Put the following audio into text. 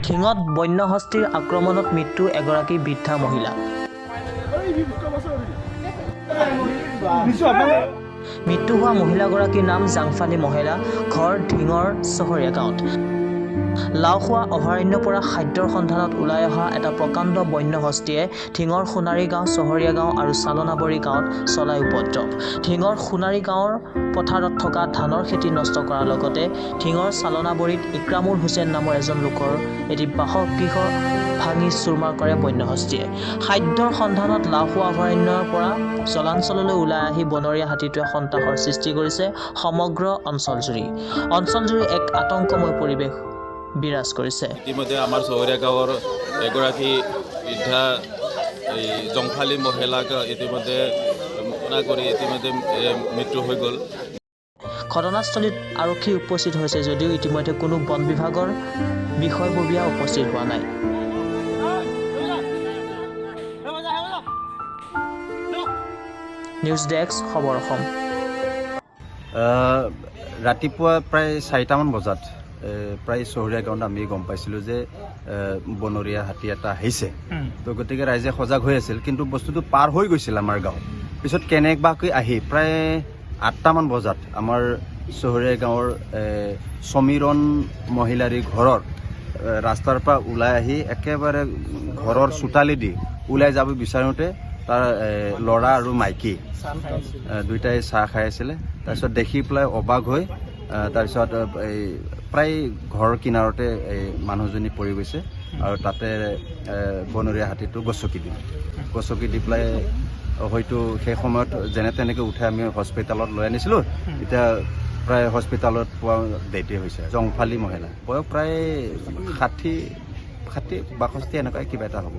ধিঙত বন্যহস্তীৰ আক্ৰমণত মৃত্যু এগৰাকী বৃদ্ধা মহিলা। মৃত্যু হোৱা মহিলাগৰাকীৰ নাম জাংফালী মহেলা, ঘৰ ধিঙৰ চহৰীয়া গাঁৱত। লাওখোৱা অভয়াৰণ্যৰ পৰা খাদ্যৰ সন্ধানত ওলাই অহা এটা প্ৰকাণ্ড বন্যহস্তীয়ে ধিঙৰ সোণাৰী গাঁও, চহৰীয়া গাঁও আৰু চালনাবৰী গাঁৱত চলাই উপদ্ৰৱ। ধিঙৰ সোণাৰী গাঁৱৰ পথাৰত থকা ধানৰ খেতি নষ্ট কৰাৰ লগতে ধিঙৰ চালনাবৰীত ইক্ৰামুল হুছেইন নামৰ এজন লোকৰ এটি বাসগৃহ ভাঙি চুৰমাৰ কৰে বন্যহস্তীয়ে। খাদ্যৰ সন্ধানত লাওখোৱা অভয়াৰণ্যৰ পৰা জলাঞ্চললৈ ওলাই আহি বনৰীয়া হাতীটোৱে সন্ত্ৰাসৰ সৃষ্টি কৰিছে সমগ্ৰ অঞ্চলজুৰি। অঞ্চলজুৰি এক আতংকময় পৰিৱেশ বিৰাজ কৰিছে। ইতিমধ্যে আমাৰ চহৰীয়া গাঁৱৰ এগৰাকী বৃদ্ধা এই জংফালী মহিলাক ইতিমধ্যে কৰি ইতিমধ্যে মৃত্যু হৈ গ'ল। ঘটনাস্থলীত আৰক্ষী উপস্থিত হৈছে যদিও ইতিমধ্যে কোনো বন বিভাগৰ বিষয়ববীয়া উপস্থিত হোৱা নাই। নিউজ ডেস্ক, খবৰ অসম। ৰাতিপুৱা প্ৰায় 4টামান বজাত প্ৰায় চহৰীয়া গাঁৱত আমি গম পাইছিলোঁ যে বনৰীয়া হাতী এটা আহিছে। তো গতিকে ৰাইজে সজাগ হৈ আছিল, কিন্তু বস্তুটো পাৰ হৈ গৈছিল আমাৰ গাঁৱত। পিছত কেনেবাকৈ আহি প্ৰায় 8টামান বজাত আমাৰ চহৰীয়া গাঁৱৰ সমীৰণ মহিলাৰী ঘৰৰ ৰাস্তাৰ পৰা ওলাই আহি একেবাৰে ঘৰৰ চোতালেদি ওলাই যাব বিচাৰোঁতে তাৰ ল'ৰা আৰু মাইকী দুয়োটাই চাহ খাই আছিলে। তাৰপিছত দেখি পেলাই অবাক হৈ তাৰপিছত এই প্ৰায় ঘৰৰ কিনাৰতে এই মানুহজনী পৰি গৈছে আৰু তাতে বনৰীয়া হাতীটো গছকি দিলে। গছকি দি পেলাই হয়তো সেই সময়ত যেনে তেনেকৈ উঠাই আমি হস্পিটেলত লৈ আনিছিলোঁ। এতিয়া প্ৰায় হস্পিটেলত পোৱা ডেটে হৈছে। জংফালী মহিলা, বয়স প্ৰায় 60 62 এনেকুৱাই কিবা এটা হ'ব।